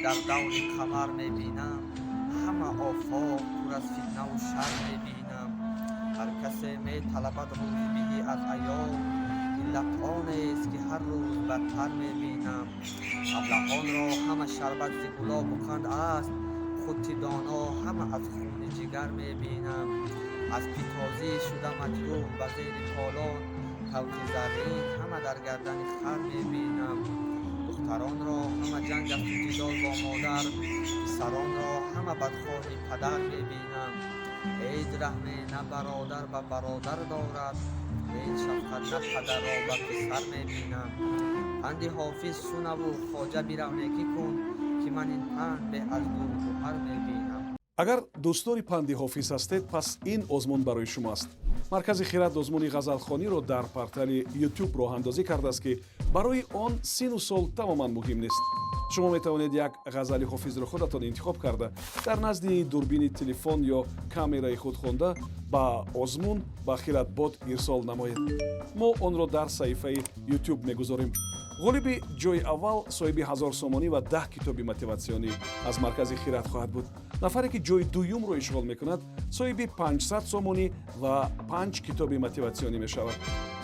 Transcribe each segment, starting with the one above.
Дар даври қамар мебинам, ҳама офоқ пур аз фитнаву шар мебинам. Ҳар касе металабад рӯзи биҳӣ аз аёл, иллат онест, ки ҳар рӯз бадтар мебинам. Аблаҳонро ҳама шарбат зи гулобу қанд аст, хути доно ҳама аз хуни ҷигар мебинам. Аз питозӣ шуда маҷрӯҳ ба зери полон, тавқи заррин ҳама дар гардани хар мебинам. Духтаронро ҳама ҷанг асту ҷидол бо модар, писаронро ҳама бадхоҳи падар мебинам. Ҳеҷ раҳме на бародар ба бародар дорад, ҳеҷ шафқат на падарро ба писар мебинам. Панди Ҳофиз шунаву, хоҷа, бирав, некӣ кун, ки ман ин панд беҳ аз дуру гӯҳар мебинам. Агар дӯстдори панди Ҳофиз ҳастед, пас ин озмун барои шумо аст. Маркази «Хирад» озмуни ғазалхониро дар портали YouTube роҳандозӣ кардааст, ки барои он сину сол тамоман муҳим нест. Шумо метавонед як ғазали Ҳофизро худатон интихоб карда, дар назди дурбини телефон ё камераи худ хонда, ба озмун ба Хиратбот ирсол намоед. Мо онро дар саҳифаи YouTube мегузорем. Ғолиби ҷои аввал соҳиби 1000 сомонӣ ва 10 китоби мотиватсионӣ аз маркази «Хират» хоҳад буд. Нафаре ки ҷои дуюмро ишғол мекунад, соҳиби 500 сомонӣ ва панҷ китоби мотиватсионӣ мешавад.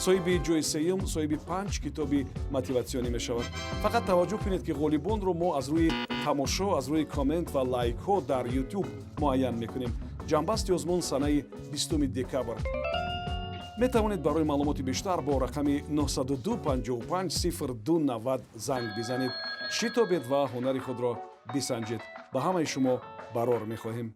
Соҳиби ҷои сеюм соҳиби панҷ китоби мотиватсионӣ мешавад. Фақат таваҷҷӯҳ кунед, ки ғолибонро мо аз рӯи тамошо, аз рӯи коммент ва лайкҳо дар YouTube муайян мекунем. Ҷамъбасти озмун санаи 20 декабр. Метавонед барои маълумоти бештар бо рақами 902 55 02 90 занг бизанед. Шитобед ва ҳунари худро бисанҷед. Ба ҳамаи шумо барор мехоҳем.